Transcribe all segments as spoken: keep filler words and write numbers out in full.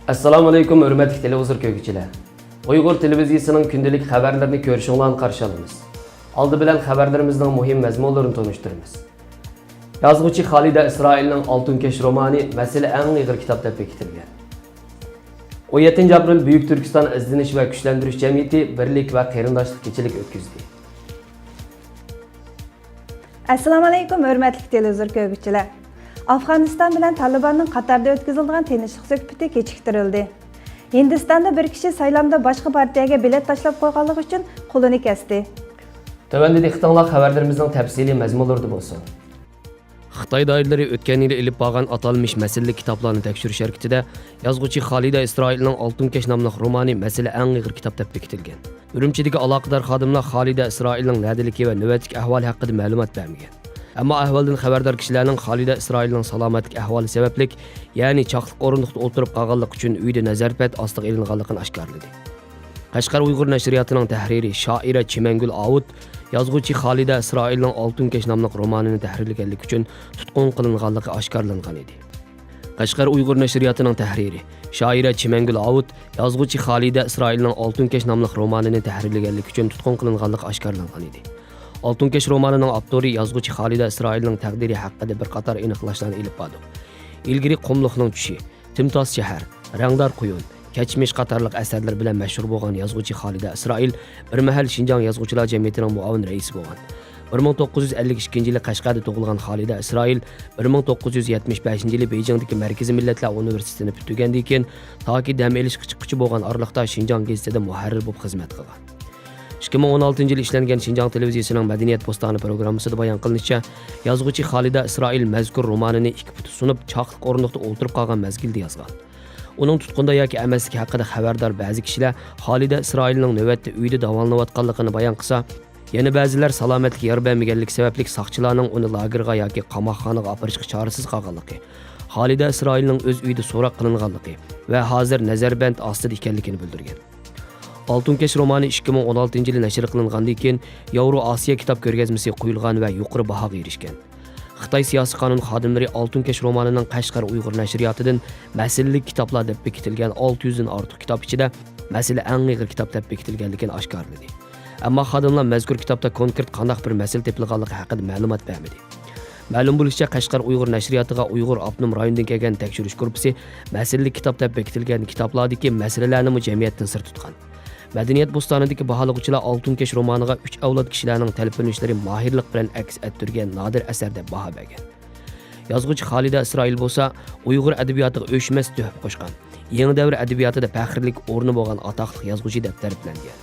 ئەسسالامۇئەلەيكۇم، ھۆرمەتلىك تېلېۋىزور كۆرگۈچىلەر! ئۇيغۇر تېلېۋىزىيىسىنىڭ كۈندىلىك خەۋەرلىرىنى كۆرۈشۈڭلارنى قارشى ئالىمىز. ئالدى بىلەن خەۋەرلىرىمىزنىڭ مۇھىم مەزمۇنلىرىنى تونۇشتۇرىمىز. يازغۇچى خالىدە ئىسرائىلنىڭ ئالتۇن كەش رومانى مەسىلە ئەڭ ئېغىر كىتاب دەپ بېكىتىلگەن. ئون يەتتىنچى ئاپرېل بۈيۈك تۈركىستان ئىزدىنىش ۋە كۈچلەندۈرۈش جەمئىيىتى بىرلىك ۋە قېرىنداشلىق كېچىلىك ئۆتكۈزدى. ئەسسالامۇئەلەيكۇم، ھۆرمەتلىك تېلېۋىزور كۆرگۈچىلەر! ئافغانىستان بىلەن تالىباننىڭ قاتاردا ئۆتكۈزۈلىدىغان تىنچلىق سۆھبىتى كېچىكتۈرۈلدى. ھىندىستاندا بىر كىشى سايلامدا باشقا پارتىيەگە بېلەت تاشلاپ قويغانلىقى ئۈچۈن قولىنى كەستى. تۆۋەندە دىققىتىڭلار خەۋەرلىرىمىزنىڭ تەپسىلىي مەزمۇنلىرىدا بولسۇن. خىتاي دائىرىلىرى ئۆتكەن يىلى ئېلىپ بارغان ئاتالمىش مەسىلىلىك كىتابلارنى تەكشۈرۈش ھەرىكىتىدە يازغۇچى خالىدە ئىسرائىلنىڭ ئالتۇن كەش ناملىق رومانى مەسىلە ئەڭ ئېغىر كىتاب دەپ بېكىتىلگەن. ئۈرۈمچىدىكى ئالاقىدار خادىملار خالىدە ئىسرائىلنىڭ نەدىلىكى ۋە نۆۋەتتىكى ئەھۋالى ھەققىدە مەلۇمات بەرمىگەن. ئەمما ئەھۋالدىن خەۋەردار كىشىلەرنىڭ خالىدە ئىسرائىلنىڭ سالامەتلىك ئەھۋالى سەۋەبلىك، يەنى چاقلىق ئورۇندۇقتا ئولتۇرۇپ قالغانلىقى ئۈچۈن ئۆيىدە نەزەربەند ئاستىغا ئېلىنغانلىقىنى ئاشكارىلىدى. قەشقەر ئۇيغۇر نەشرىياتىنىڭ تەھرىرى، شائىرە چىمەنگۈل ئاۋۇت يازغۇچى خالىدە ئىسرائىلنىڭ ئالتۇن كەش ناملىق رومانىنى تەھرىرلىگەنلىكى ئۈچۈن تۇتقۇن قىلىنغانلىقى ئاشكارىلانغان ئىدى. قەشقەر ئۇيغۇر نەشرىياتىنىڭ تەھرىرى، شائىرە چىمەنگۈل ئاۋۇت يازغۇچى خالىدە ئىسرائىلنىڭ ئالتۇن كەش ناملىق رومانىنى تەھرىرلىگەنلىكى ئۈچۈن تۇتقۇن قىلىنغانلىقى ئاشكارىلانغان ئىدى. ئالتۇن كەش رومانىنىڭ ئاپتورى يازغۇچى خالىدە ئىسرائىلنىڭ تەقدىرى ھەققىدە بىر قاتار ئېنىقلاشلارنى ئېلىپ باردۇق. ئىلگىرى قۇملۇقنىڭ چۈشى، تىمتاس شەھەر، رەڭدار قۇيۇن، كەچمىش قاتارلىق ئەسەرلىرى بىلەن مەشھۇر بولغان يازغۇچى خالىدە ئىسرائىل بىر مەھەل شىنجاڭ يازغۇچىلار جەمئىيىتىنىڭ مۇئاۋىن رەئىسى بولغان. بىر مىڭ توققۇز يۈز ئەللىك ئىككىنچى يىلى قەشقەردە تۇغۇلغان خالىدە ئىسرائىل بىر مىڭ توققۇز يۈز يەتمىش بەشىنچى يىلى بېيجىڭدىكى مەركىزىي مىللەتلەر ئۇنىۋېرسىتېتىنى پۈتتۈرگەندىن كېيىن، تاكى دەم ئېلىشقا چىققۇچە بولغان ئارىلىقتا شىنجاڭ گېزىتىدە مۇھەررىر بولۇپ خىزمەت قىلغان. ئىككى مىڭ ئون ئالتىنچى يىلى ئىشلەنگەن شىنجاڭ تېلېۋىزىيىسىنىڭ مەدەنىيەت بوستانى پروگراممىسىدا بايان قىلىنىشىچە، يازغۇچى خالىدە ئىسرائىل مەزكۇر رومانىنى ئىككى پۇتى سۇنۇپ، چاقلىق ئورۇندۇقتا ئولتۇرۇپ قالغان مەزگىلدە يازغان. ئۇنىڭ تۇتقۇندا ياكى ئەمەسلىكى ھەققىدە خەۋەردار بەزى كىشىلەر خالىدە ئىسرائىلنىڭ نۆۋەتتە ئۆيىدە داۋالىنىۋاتقانلىقىنى بايان قىلسا، يەنە بەزىلەر سالامەتلىكى يار بەرمىگەنلىكى سەۋەبلىك ساقچىلارنىڭ ئۇنى لاگېرغا ياكى قاماقخانىغا ئاپىرىشقا چارىسىز قالغانلىقى، خالىدە ئىسرائىلنىڭ ئۆز ئۆيىدە سوراق قىلىنغانلىقى ۋە ھازىر نەزەربەند ئاستىدا ئىكەنلىكىنى بىلدۈرگەن. ئالتۇن كەش رومانى ئىككى مىڭ ئون ئالتىنچى يىلى نەشر قىلىنغاندىن كېيىن، ياۋرو ئاسىيا كىتاب كۆرگەزمىسى قويۇلغان ۋە يۇقىرى باھاغا ئېرىشكەن. خىتاي سىياسىي قانۇن خادىملىرى ئالتۇن كەش رومانىنىڭ قەشقەر ئۇيغۇر نەشرىياتىدىن مەسىلىلىك كىتابلار دەپ بېكىتىلگەن ئالتە يۈزدىن ئارتۇق كىتاب ئىچىدە مەسىلە ئەڭ ئېغىر كىتاب دەپ بېكىتىلگەنلىكىنى ئاشكارىلىدى. ئەمما خادىملار مەزكۇر كىتابتا كونكرېت قانداق بىر مەسىلە تېپىلغانلىقى ھەققىدە مەلۇمات بەرمىدى. مەلۇم بولۇشىچە، قەشقەر ئۇيغۇر نەشرىياتىغا ئۇيغۇر ئاپتونوم رايونىدىن كەلگەن تەكشۈرۈش گۇرۇپپىسى مەسىلىلىك كىتاب دەپ بېكىتىلگەن كىتابلاردىكى مەسىلىلەرنىمۇ جەمئىيەتتىن سىر تۇتقان. مەدەنىيەت بوستانىدىكى باھالىغۇچىلار ئالتۇن كەش رومانىغا ئۈچ ئەۋلاد كىشىلەرنىڭ تەلپۈنۈشلىرى ماھىرلىق بىلەن ئەكس ئەتتۈرگەن نادىر ئەسەر دەپ باھا بەرگەن. يازغۇچى خالىدە ئىسرائىل بولسا ئۇيغۇر ئەدەبىياتىغا ئۆچمەس تۆھپە قوشقان، يېڭى دەۋر ئەدەبىياتىدا پەخىرلىك ئورنى بولغان ئاتاقلىق يازغۇچى دەپ تەرىپلەنگەن.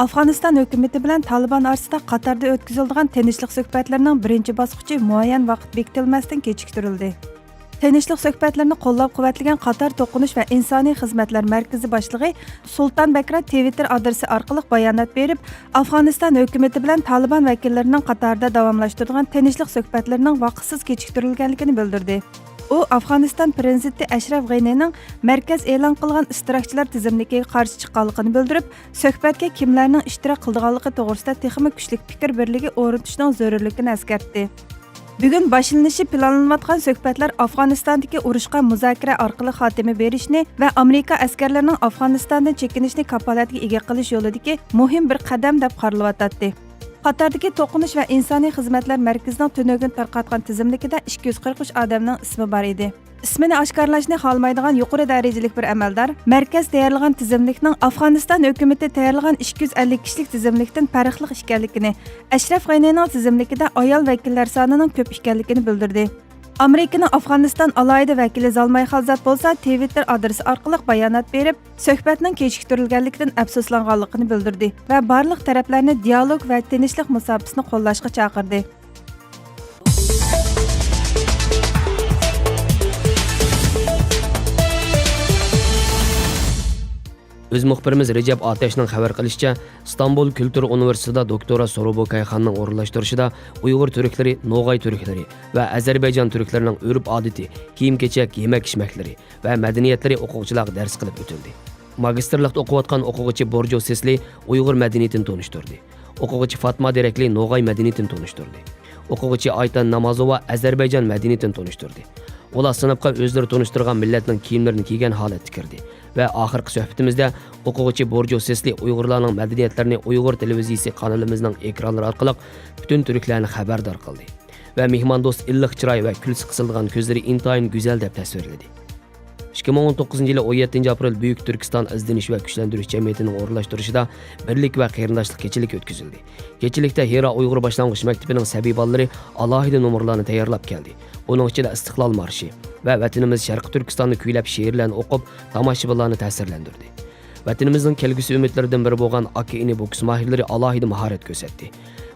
ئافغانىستان ھۆكۈمىتى بىلەن تالىبان ئارىسىدا قاتاردا ئۆتكۈزۈلىدىغان تىنچلىق سۆھبەتلىرىنىڭ بىرىنچى باسقۇچى مۇئەييەن ۋاقىت بېكىتىلمەستىن كېچىكتۈرۈلدى. تىنچلىق سۆھبەتلىرىنى قوللاپ-قۇۋۋەتلىگەن قاتار توقۇنۇش ۋە ئىنسانىي خىزمەتلەر مەركىزى باشلىقى سۇلتان بەكرا تىۋىتتېر ئادرېسى ئارقىلىق بايانات بېرىپ، ئافغانىستان ھۆكۈمىتى بىلەن تالىبان ۋەكىللىرىنىڭ قاتارىدا داۋاملاشتۇرىدىغان تىنچلىق سۆھبەتلىرىنىڭ ۋاقىتسىز كېچىكتۈرۈلگەنلىكىنى بىلدۈردى. ئۇ ئافغانىستان پىرېزىدېنتى ئەشرەف غېنىنىڭ مەركەز ئېلان قىلغان ئىشتىراكچىلار تىزىملىكىگە قارشى چىققانلىقىنى بىلدۈرۈپ، سۆھبەتكە كىملەرنىڭ ئىشتىراك قىلىدىغانلىقى توغرىسىدا تېخىمۇ كۈچلۈك پىكىر بىرلىكى ئورنىتىشنىڭ زۆرۈرلۈكىنى ئەسكەرتتى. بۈگۈن باشلىنىشى پىلانلىنىۋاتقان سۆھبەتلەر ئافغانىستاندىكى ئۇرۇشقا مۇزاكىرە ئارقىلىق خاتىمە بېرىشنى ۋە ئامېرىكا ئەسكەرلىرىنىڭ ئافغانىستاندىن چېكىنىشىنى كاپالەتكە ئىگە قىلىش يولىدىكى مۇھىم بىر قەدەم دەپ قارىلىۋاتاتتى. قاتاردىكى توقۇنۇش ۋە ئىنسانىي خىزمەتلەر مەركىزىنىڭ تۈنۈگۈن تارقاتقان تىزىملىكىدە ئىككى يۈز قىرىق ئۈچ ئادەمنىڭ ئىسمى بار ئىدى. ئىسمىنى ئاشكارىلاشنى خالىمايدىغان يۇقىرى دەرىجىلىك بىر ئەمەلدار مەركەز تەييارلىغان تىزىملىكنىڭ ئافغانىستان ھۆكۈمىتى تەييارلىغان ئىككى يۈز ئەللىك كىشىلىك تىزىملىكتىن پەرقلىق ئىكەنلىكىنى، ئەشرەف غېنىنىڭ تىزىملىكىدە ئايال ۋەكىللەر سانىنىڭ كۆپ ئىكەنلىكىنى بىلدۈردى. ئامېرىكىنىڭ ئافغانىستان ئالاھىدە ۋەكىلى زالماي خالزات بولسا تىۋىتتېر ئادرېسى ئارقىلىق بايانات بېرىپ، سۆھبەتنىڭ كېچىكتۈرۈلگەنلىكىدىن ئەپسۇسلانغانلىقىنى بىلدۈردى ۋە بارلىق تەرەپلەرنى دىيالوگ ۋە تىنچلىق مۇساپىسىنى قوللاشقا چاقىردى. ئۆز مۇخبىرىمىز رەجەپ ئاتەشنىڭ خەۋەر قىلىشىچە، ئىستانبۇل كۈلتۈر ئۇنىۋېرسىتېتىدا دوكتورا سورو بوكايخاننىڭ ئورۇنلاشتۇرۇشىدا ئۇيغۇر تۈركلىرى، نوغاي تۈركلىرى ۋە ئەزەربەيجان تۈركلىرىنىڭ ئۆرپ-ئادىتى، كىيىم-كېچەك، يېمەك-ئىچمەكلىرى ۋە مەدەنىيەتلىرى ئوقۇغۇچىلارغا دەرس قىلىپ ئۆتۈلدى. ماگىستىرلىقتا ئوقۇۋاتقان ئوقۇغۇچى بورجو سېسلى ئۇيغۇر مەدەنىيىتىنى تونۇشتۇردى. ئوقۇغۇچى فاتما دېرەكلى نوغاي مەدەنىيىتىنى تونۇشتۇردى. ئوقۇغۇچى ئايتان نامازوۋا ئازەربەيجان مەدەنىيىتىنى تونۇشتۇردى. ئۇلار سىنىپقا ئۆزلىرى تونۇشتۇرغان مىللەتنىڭ كىيىملىرىنى كىيگەن ھالەتتە كىردى ۋە ئاخىرقى سۆھبىتىمىزدە ئوقۇغۇچى بورجو سېسلى ئۇيغۇرلارنىڭ مەدەنىيەتلىرىنى ئۇيغۇر تېلېۋىزىيىسى قانىلىمىزنىڭ ئېكرانلىرى ئارقىلىق پۈتۈن تۈركلەرنى خەۋەردار قىلدى ۋە مېھماندوست ئىللىق چىراي ۋە كۈلسە قىسىلغان كۆزلىرى ئىنتايىن گۈزەل دەپ تەسۋىرلىدى. ئىككى مىڭ ئون توققۇزىنچى يىلى ئون يەتتىنچى ئاپرېل بۈيۈك تۈركىستان ئىزدىنىش ۋە كۈچلەندۈرۈش جەمئىيىتىنىڭ ئورۇنلاشتۇرۇشىدا بىرلىك ۋە قېرىنداشلىق كېچىلىكى ئۆتكۈزۈلدى. كېچىلىكتە ھىرا ئۇيغۇر باشلانغۇچ مەكتىپىنىڭ سەبىي بالىلىرى ئالاھىدە نومۇرلارنى تەييارلاپ كەلدى. بۇنىڭ ئىچىدە ئىستىقلال مارشى ۋە ۋەتىنىمىز شەرقىي تۈركىستاننى كۈيلەپ شېئىرلەرنى ئوقۇپ، تاماشىبىنلارنى تەسىرلەندۈردى. ۋەتىنىمىزنىڭ كەلگۈسى ئۈمىدلىرىدىن بىرى بولغان ئاكا-ئىنى بۇ كىس ماھىرلىرى ئالاھىدە ماھارەت كۆرسەتتى.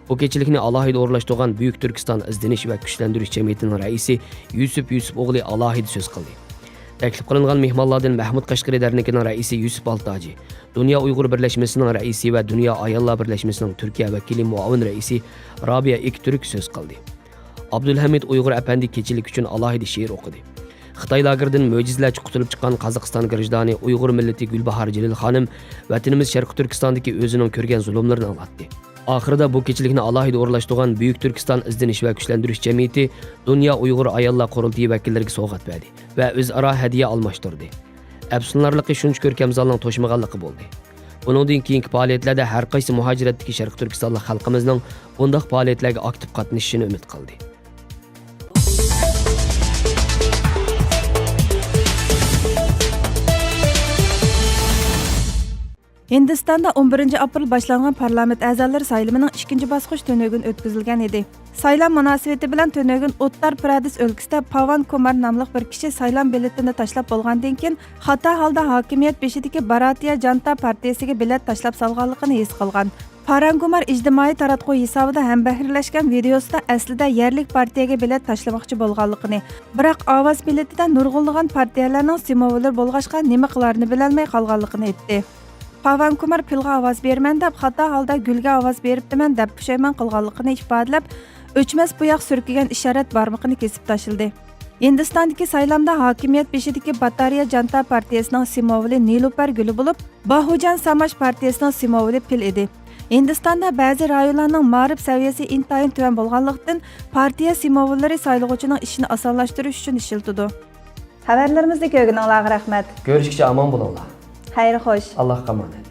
بۇ كېچىلىكنى ئالاھىدە ئورۇنلاشتۇرغان بۈيۈك تۈركىستان ئىزدىنىش ۋە كۈچلەندۈرۈش جەمئىيىتىنىڭ رەئىسى يۈسۈپ يۈسۈپ ئوغلى ئالاھىدە سۆز قىلدى. تەكلىپ قىلىنغان مېھمانلاردىن مەھمۇد قەشقىرى دەرنىكىنىڭ رەئىسى يۈسۈپ ئالتاجى، دۇنيا ئۇيغۇر بىرلەشمىسىنىڭ رەئىسى ۋە دۇنيا ئاياللار بىرلەشمىسىنىڭ تۈركىيە ۋەكىلى مۇئاۋىن رەئىسى رابىيە ئېكتۈرك سۆز قىلدى. ئابدۇلھەمىد ئۇيغۇر ئەپەندى كېچىلىك ئۈچۈن ئالاھىدە شېئىر ئوقۇدى. خىتاي لاگېرىدىن مۆجىزىلەرچە قۇتۇلۇپ چىققان قازاقىستان گىرىجدانى ئۇيغۇر مىللىتى گۈلباھار جېلىل خانىم ۋەتىنىمىز شەرقىي تۈركىستاندىكى ئۆزىنىڭ كۆرگەن زۇلۇملىرىنى ئاڭلاتتى. ئاخىرىدا بۇ كېچىلىكنى ئالاھىدە ئورۇنلاشتۇرغان بۈيۈك تۈركىستان ئىزدىنىش ۋە كۈچلەندۈرۈش جەمئىيىتى دۇنيا ئۇيغۇر ئاياللار قۇرۇلتىيى ۋەكىللىرىگە سوۋغات بەردى ۋە ئۆزئارا ھەدىيە ئالماشتۇردى. ئەپسۇسلىنارلىقى، شۇنچە كۆركەم زالنىڭ توشمىغانلىقى بولدى. بۇنىڭدىن كېيىنكى پائالىيەتلەردە ھەر قايسى مۇھاجىرەتتىكى شەرقىي تۈركىستانلىق خەلقىمىزنىڭ بۇنداق پائالىيەتلەرگە ئاكتىپ قاتنىشىشىنى ئۈمىد قىلدى. ھىندىستاندا ئون بىرىنچى ئاپرېل باشلانغان پارلامېنت ئەزالىرى سايلىمىنىڭ ئىككىنچى باسقۇچى تۈنۈگۈن ئۆتكۈزۈلگەن ئىدى. سايلام مۇناسىۋىتى بىلەن تۈنۈگۈن ئۇتتار پرادېش ئۆلكىسىدە پاۋان كۇمار ناملىق بىر كىشى سايلام بېلىتىنى تاشلاپ بولغاندىن كېيىن، خاتا ھالدا ھاكىمىيەت بېشىدىكى باراتىيە جانتا پارتىيىسىگە بېلەت تاشلاپ سالغانلىقىنى ھېس قىلغان. پاۋان كۇمار ئىجتىمائىي تاراتقۇ ھېسابىدا ھەمبەھىرلەشكەن ۋىدېيوسىدا ئەسلىدە يەرلىك پارتىيەگە بېلەت تاشلىماقچى بولغانلىقىنى، بىراق ئاۋاز بېلىتىدە نۇرغۇنلىغان پارتىيەلەرنىڭ سىمۋوللىرى بولغاچقا نېمە قىلارىنى بىلەلمەي قالغانلىقىنى ئېيتتى. پاۋان كۇمار پىلغا ئاۋاز بېرىمەن دەپ، خاتا ھالدا گۈلگە ئاۋاز بېرىپتىمەن دەپ پۇشايمان قىلغانلىقىنى ئىپادىلەپ، ئۆچمەس بوياق سۈركىگەن ئىشارەت بارمىقىنى كېسىپ تاشلىدى. ھىندىستاندىكى سايلامدا ھاكىمىيەت بېشىدىكى باتارىيە جانتا پارتىيەسىنىڭ سىمۋولى نېلۇپەر گۈلى بولۇپ، باھۇجان ساماج پارتىيەسىنىڭ سىمۋولى پىل ئىدى. ھىندىستاندا بەزى رايونلارنىڭ مائارىپ سەۋىيەسى ئىنتايىن تۆۋەن بولغانلىقتىن، پارتىيە سىمۋوللىرى سايلىغۇچىنىڭ ئىشىنى ئاسانلاشتۇرۇش ئۈچۈن ئىشلىتىدۇ. خەۋەرلىرىمىزنى كۆرگىنىڭلارغا رەھمەت. كۆرۈشكىچە ئامان بولۇڭلار. خەير خوش. ئاللاھقا ئامانەت.